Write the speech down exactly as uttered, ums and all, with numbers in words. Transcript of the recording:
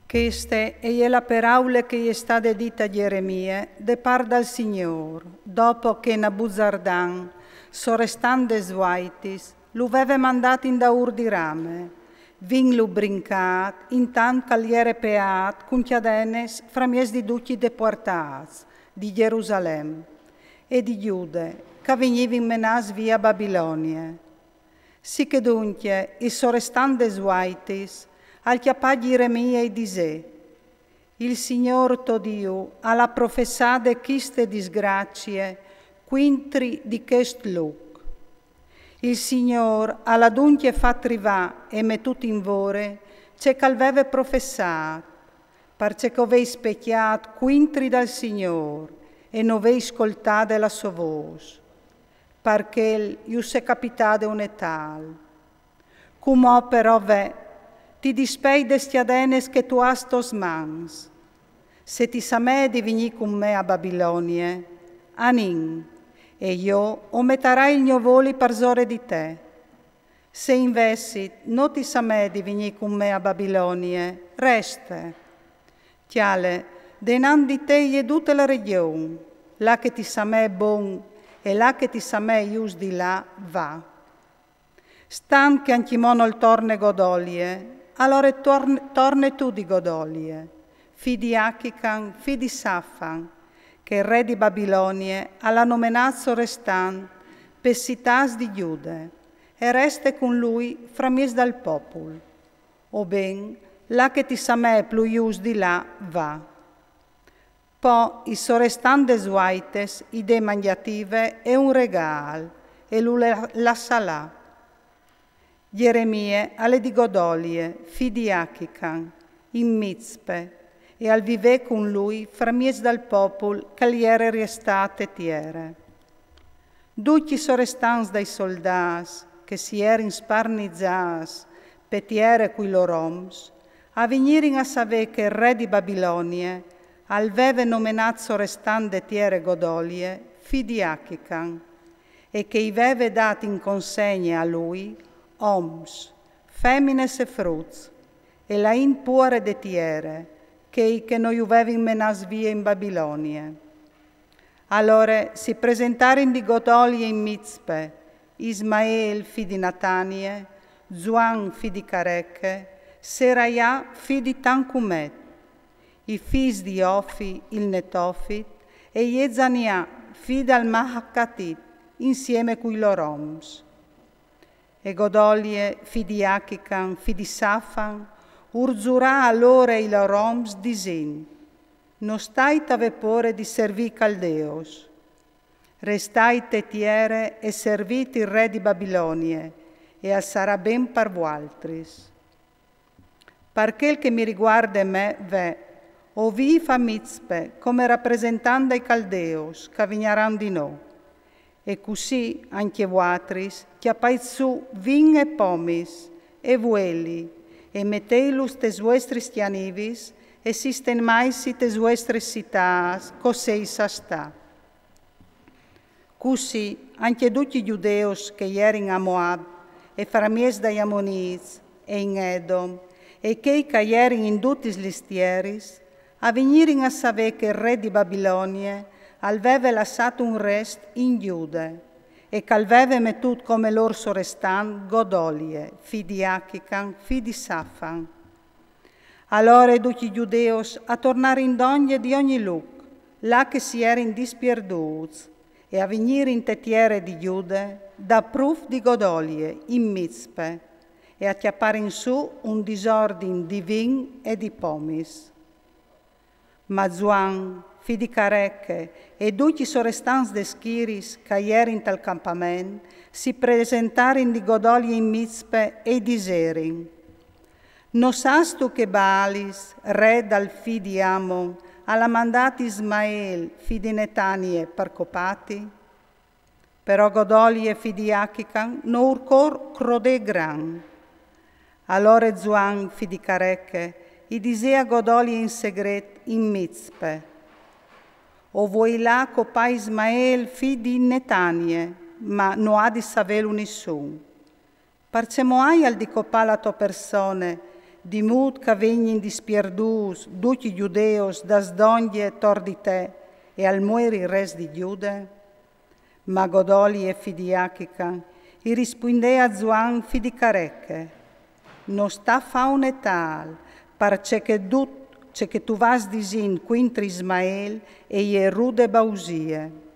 Cheste e je la peraule che e je stade dite a Gjeremie de part dal Signôr, dopo che Nabuzardan, sorestant des vuaitis, lu veve mandât indaûr di Rame, vintlu brincât, intant che al jere peât cun cjadenes framieç di ducj i depuartâts di Gjerusalem e di Gjude, che a vignivin menâts vie a Babilonie. Sì che duncje il sorestant des vuaitis al cjapà Gjeremie e i disè: Il Signôr to Diu al à professade cheste disgracie cuintri di chest lûc. Il Signôr al à duncje fat rivâ e metût in vore ce che al veve professât, parcè che o veis pecjât cuintri dal Signôr e no veis scoltade la sô vôs. Par chel us è capitade une tâl. Cumò però ve, ti dispei des cjadenes che tu âs tos mans. Se ti samee di vignî cun me a Babilonie, anìn, e jo o metarai il gno voli parsore di te. Se invezit no ti samee di vignî cun me a Babilonie, reste. Cjale, denant di te e je dute la regjon, là che ti samee bon e là che ti samee just di lâ, va. Stant che ancjemò nol torne Godolie, alore torn-, torne tu di Godolie, fi di Achican, fi di Safan, che il re di Babilonie al à nomenât sorestant pes citâts di Gjude, e reste cun lui framieç dal popul. O ben, là che ti samee plui just di lâ, va. Po il sorestant des vuaites i dè mangjative e un regâl, e lu la-, lassà lâ. Gjeremie al è di Godolie, fi di Achican, in Mizpe, e al vivè cun lui framieç dal popul che al jere riestât te tiere. Ducj i sorestants dai soldâts che si jerin sparnizâts pe tiere cui lôr oms, a vignirin a savê che il re di Babilonie al veve nomenât sorestant de tiere Godolie, fi di Achican, e che i veve dât in consegne a lui oms, femines e fruts, e la int puare de tiere, chei che no ju vevin menâts vie in Babilonie. Alore si presentarin di Godolie in Mizpe, Ismael, fi di Natanie, Zuan, fi di Careche, Seraia, fi di Tancumet, i fîs di Ofi, il Netofit, e Jezania, fi dal Mahacatit, insieme cui lôr oms. E Godolie, fi di Achican, fi di Safan, ur zurà alore i lôr oms, disint: No stait a vê pôre di servî i caldeus. Restait te tiere e servît il re di Babilonie, e al sarà ben par vualtris. Par chel che mi riguarde me, ve, o vîf a Mizpe come rapresentant dai caldeus che a vignaran di nô. E cussì ancje vuatris cjapait sù vin e pomis, e vueli, e meteiluts tes vuestris cjanivis, e sistemaitsi tes vuestris citâts, che o seis a stâ. Cussì ancje ducj i gjudeus che a jerin a Moab, e framieç dai Amonîts, e in Edom, e chei che a jerin in dutis lis tieris, a vignirin a savê che il re di Babilonie al veve lassât un rest in Gjude, e che al veve metût come lôr sorestant Godolie, fi di Achican, fi di Safan. Alore ducj i gjudeus a tornarin dongje di ogni lûc, là che si jerin dispierdûts, e a vignirin te tiere di Gjude, dapruf di Godolie, in Mizpe, e a cjaparin sù un disordin di vin e di pomis. Ma Zuan, fi di Careche, e ducj i sorestants des schiris che a jerin tal campament, si presentarin di Godolie in Mizpe e i diserin: No sâstu che Baalis, re dal fi di Amon, al à mandât Ismael, fi di Netanie, par copâti? Però Godolie, fi di Achican, no ur cor crodê grant. Alore Zuan, fi di Careche, i disè a Godolie in segret in Mizpe: O vuei lâ a copâ Ismael, fi di Netanie, ma no à di savêlu nissun. Parcemò aial di copâ la tô persone, Di mût ch'a vegnin dispierdûts ducj i Judeus das dongje tor di te, e al mueri res di Jude? Ma Godolie, fi di Achican, i rispuindè a Zuan, fi di Careche: No sta fâ une tâl, parcè che dut ce che tu vâs disint cuintri Ismael e je rude bausie.